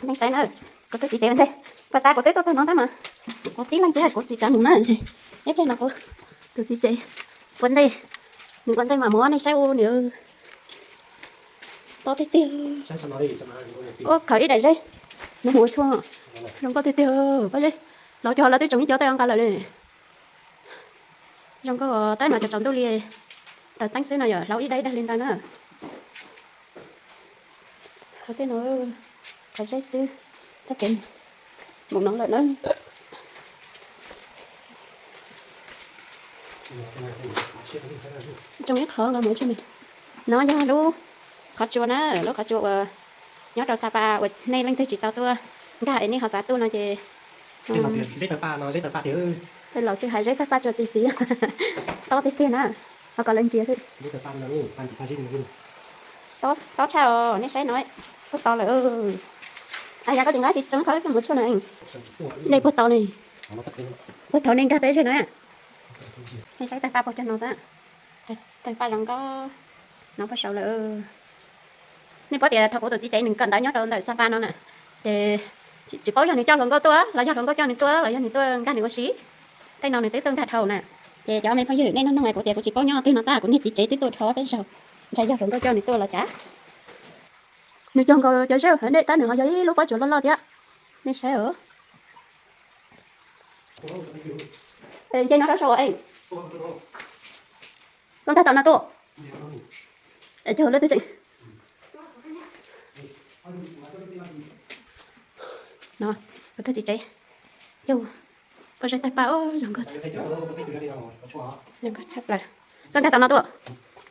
Nej saib na, kuv tus txiv tsev ua ntej, puag ta kuv twb tuaj txog no tab mas kuv tib leeg xwb kuv tsis kam mus na. Ib pliag no kuv tus txiv tsev ua ntej, nws ua ntej mas mus, nej saib ua nws tob tiag tiag. Ua khaws ib daim zeb, nws mus ua tshuaj zoo nkauj tiag tiag. Pob zeb los cog lawv twb tsoom ib co tej nqa lawm li. Zoo nkauj tab mas tsaus tsaus ntuj li, taws teeb xwb no yom, hlauv ib daim ib daim li ntawd na. Qhov tej no, qhov zeb xwb, tab kev mus no lawm na. Tsoo ib qho nqa mus tshuaj me. No yog lub qhov tsua na, lub qhov tsua uas nyob rau Xa Pas uas nej leej twg tsis tau tuaj nkag es nej ho xav tuaj no ces tej laus xwb hais zeb tawg paj tsua txi txiv, tob tiag tiag na, ho kom lawv ntsia xwb. Tob tshaj os, nej saib no, puag tod lawm. Yog koj tsis nqa tsis tsoo qhov mus tshuaj na, nej puag tod li, puag tod nej nkag tau ib zej no. Nej saib tawg paj puag rau no xwb, tawg paj zoo nkauj, no puag saud lawm. Nej paub tias thaum kuv tus txiv tsev nws kawm ntawv nyob rau ntawm Xa Pas no na, ces tsis paub yog nws coj hluas nkauj tuaj los yog hluas nkauj coj nws tuaj los yog nws tuaj nkag nws ua si. Tej no nws twb tuaj nkag dhau na. Ces cov me phooj ywg nej nug nug kuv tias kuv tsis paub nyob twg no tab kuv niag txiv tsev twb tuaj dhau peb zaug, ntshai yog hluas nkauj coj nws tuaj los cas. Nws cog nkaus cov zeb hauv dej tab nws ho yog ib lub pob tsuas loj loj thiab. Nej saib os. Nce no rau saum, koj nkag tau no tuaj. Cog lub twb tseem no, kuv tus txiv tsev, yog pob zeb tawg paj, zoo nkauj, zoo nkauj tshaj plaws. Koj nkag tau no tuaj.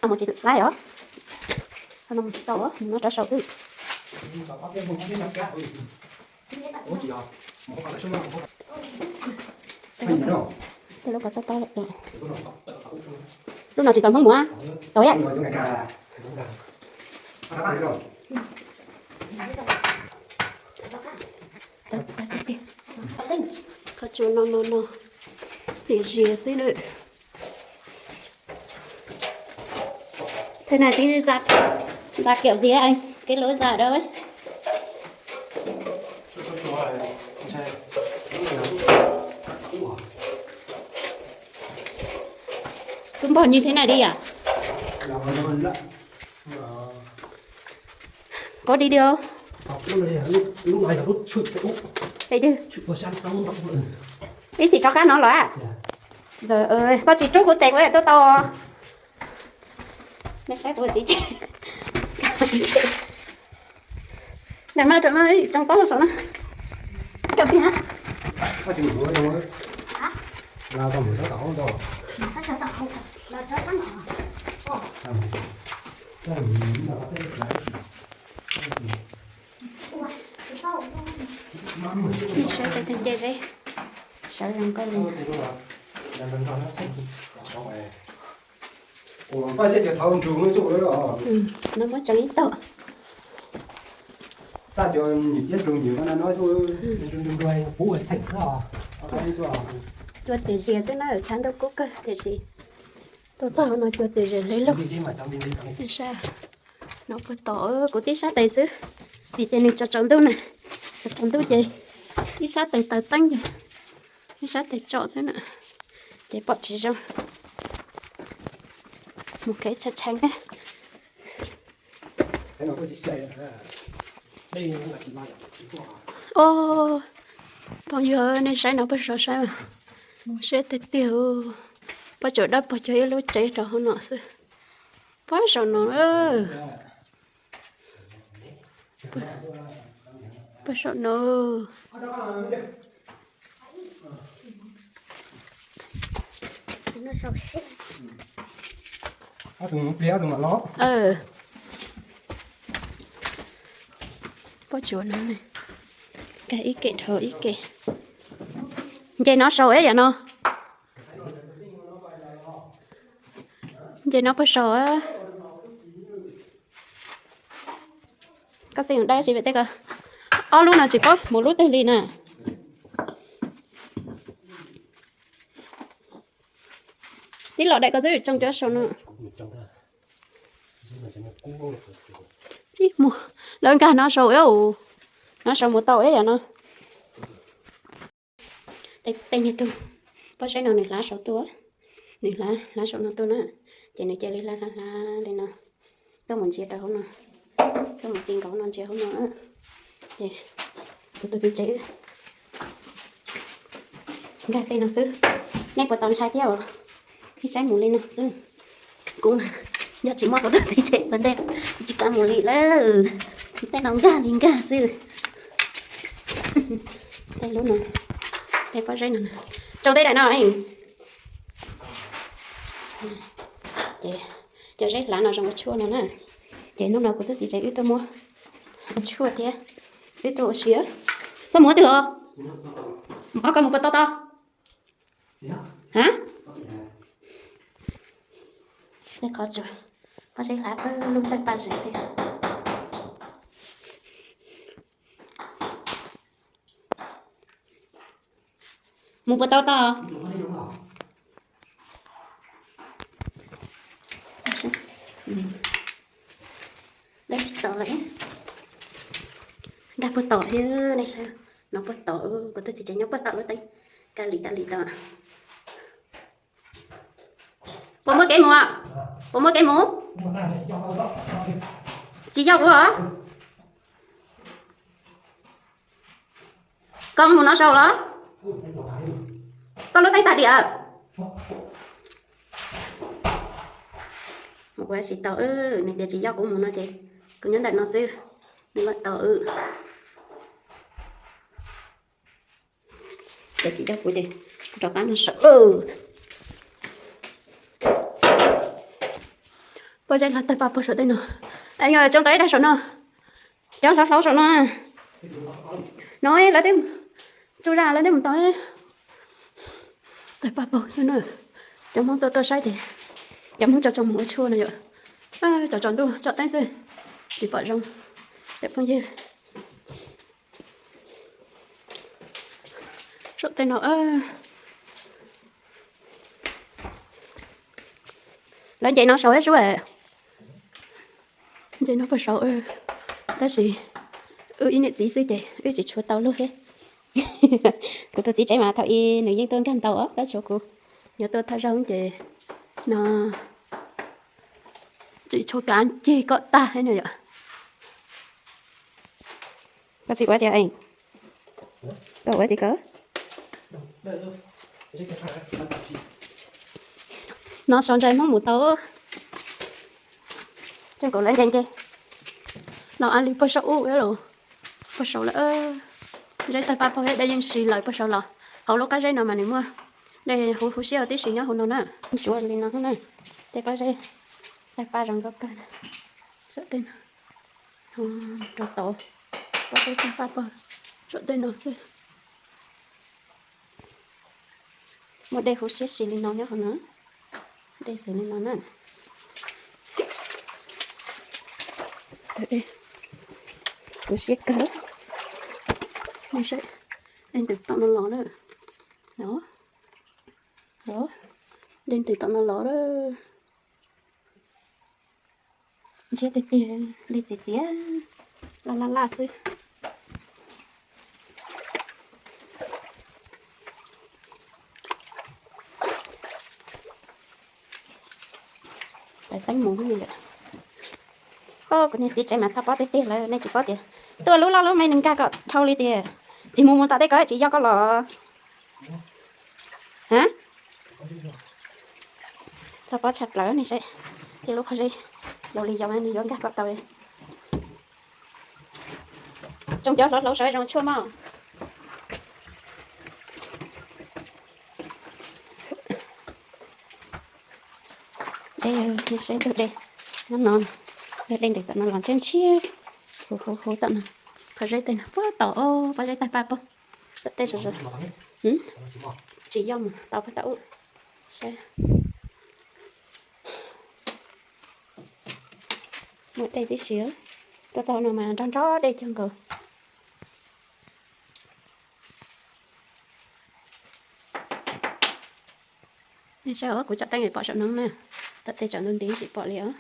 Mus tsis laib os, no tsis tau, no rau saum xwb. Lub no tsis tau Hmoob mus, tau ib yam. Qhov tsua no no no, txias zias xwb na. Thế này thì giặt, giặt kiểu gì anh? Cái lối giặt đó ấy. Cứ bỏ như thế này đi à? Có đi được không? Ê, chứ. Ib chim rov qab no los a? Giờ koj tsis rub kuv tes kuv tuaj tau. Nej saib kuv txiv tsev. Nag mas rau mas tsoo tob saum na. Koj tiag. Sawv daws nce zeb, sawv zoo nkauj li. No muab tsoom ib tog. Cua txias zias xwb na, tshav ntuj kub kawg tiam sis tuaj txog no cua txias zias hle lug. Sab no puag tom kuv tib sab tes xwb, vim tias nws tsaus tsaus ntuj na, tsaus tsaus ntuj ces ib sab tes taws teeb ces ib sab tes tsom xwb na, ces pom tsis zoo. Mus kev tshee tshee na. Os, phooj ywg, nej saib no puag saum saib mas, siab tiag tiag. Pob tsuas dawb paug cog ib lub tsev rau hauv no xwb. Pob saum no, pob saum no. Pob tsuas no, nkag ib kem dhau ib kem. Nce no saum ib yam no. Nce no puag saum. Koj xij dab tsi vim tej ko, ob lub no tsis paub mus lub twg li na. Tib los daim ko xwb tsoo cov saum no. Tib mus lawv nkag no saum ib. No sau mus tau ib yam no. Tej niag tug pob zeb no nws hlav saum tuaj, nws hlav hlav saum no tuaj na, ces nws cia li hlav hlav hlav li no, tuaj mus ntsia rau hauv no, tuaj mus ti nkaus no ntsia hauv no. Ces kuv tus txiv tsev nkag tej no xwb. Nej puas txaus ntshai thiab os? Ib saib mus li no xwb. Kuv yog tsis muaj kuv tus txiv tsev ua ntej, tsis kam mus li lawm. Tej no nkag li nkag xwb. Tej lub no, tej pob zeb no, tsau tej daim no. Ces cov zeb hlav no zoo ua tshuaj no na. Ces hnub no kuv tus txiv tsev wb tuaj muab ua tshuaj thiab wb tuaj ua si. Koj mus twg os? Npog koj mus puas tau tau? Ha? Tej qhov tsua, pob zeb hlav pawg lug tawg paj zeem tiag. Mus puas tau tau? Dag tsis tau lawm. Dag puag tom thiab nej saib, no puag tom, kuv tus txiv tsev nyob puag tom lub teeb, ka lim ka lim tom. Puas muaj kev mus? Puas muaj kev mus? Tsis yog kuv os. Koj mus no saud los? Koj lub teeb tag diam. Mus ua si tau, nws tias tsis yog kuv mus no ces kuv nyob ntawm no xwb, nws mam tau. Ces tsis yog kuv ces rov qab no saud. Pob zeb hlav tawg paj puag saum tej no. Yog tsoo tau ib daig saum no, cov hlav hlav saum no. No lawv twb tsuj zaj lawv twb mus tau. Tawg paj puag xwb na. Cov Hmoob tuaj tuaj saib ces cov Hmoob tso tsoo mus ua tshuaj no yom. Tsaus tsaus ntuj tsom teeb xwb, tsis pom zoo. Cov phooj ywg, saum tej no, lawv nce no saud sub, nce no puag saud. Tab sis wb ib niam txiv xwb ces wb tsis tshua tau luag thiab. Kuv tus txiv tsev mas thaum ub nws yeej tuaj nkag ntau os, tab sis kuv yuav tuaj thaj zaug ces no tsis tshua kav ceg kom tag thiab no yom. Koj txiv ua tias, koj ua tias koj no saud ntsais Hmoob mus tau. Coj nkaus lawv nce nce los a li puag saum ub los, puag saud lawm. Zeb tawg paj puag thiab dej yeej si lawm puag saud los. Hauv lub qab zeb no mas nws muaj dej huv huv siab tib si nyob hauv no na. Tsuav li no na, tej pob zeb tawg paj zoo nkauj kawg. Saum tej no, rau tod, pob zeb tawg paj puag saum tej no xwb. Muaj dej huv siab si li no nyob hauv no, dej xws li no na. Tawg dej huv siab kawg. Nej saib, dej ntws tom no los na. Los, dej ntws tom no los lawm. Ntshiab tiag tiag li, txias txias, laj laj laj xwb. Tais teeb mus li lawm. Kuv niag txiv tsev mas txhob pob tiag tiag lawm, nej tsis paub tias tuaj lub loj lub me nws nkag kom dhau li tiag. Tsis mus mus tom tej ko tsis yog koj los. Ha? Txog pob tshaj plaws ne, seb tej lub qhov zeb yau li yau nws yuav nkag kom tau. Tsoo cov hlauv hlauv sawv zoo tshuaj mog. Dej, seb ntug dej, no no, ntug dej ntws tom no los ntshiab ntshiab, huv huv huv tom no. Qhov zeb tej no puag tom, pob zeb tawg paj puag tom tej zos. Tsis yog mus tau puag tom ub. Muaj dej tib si, tuaj txog no mas nrog nrog dej cog nkaus. Nej saib os, kuv tsom teeb pom saum no na, tom tej tsaus ntuj nti tsis pom li os.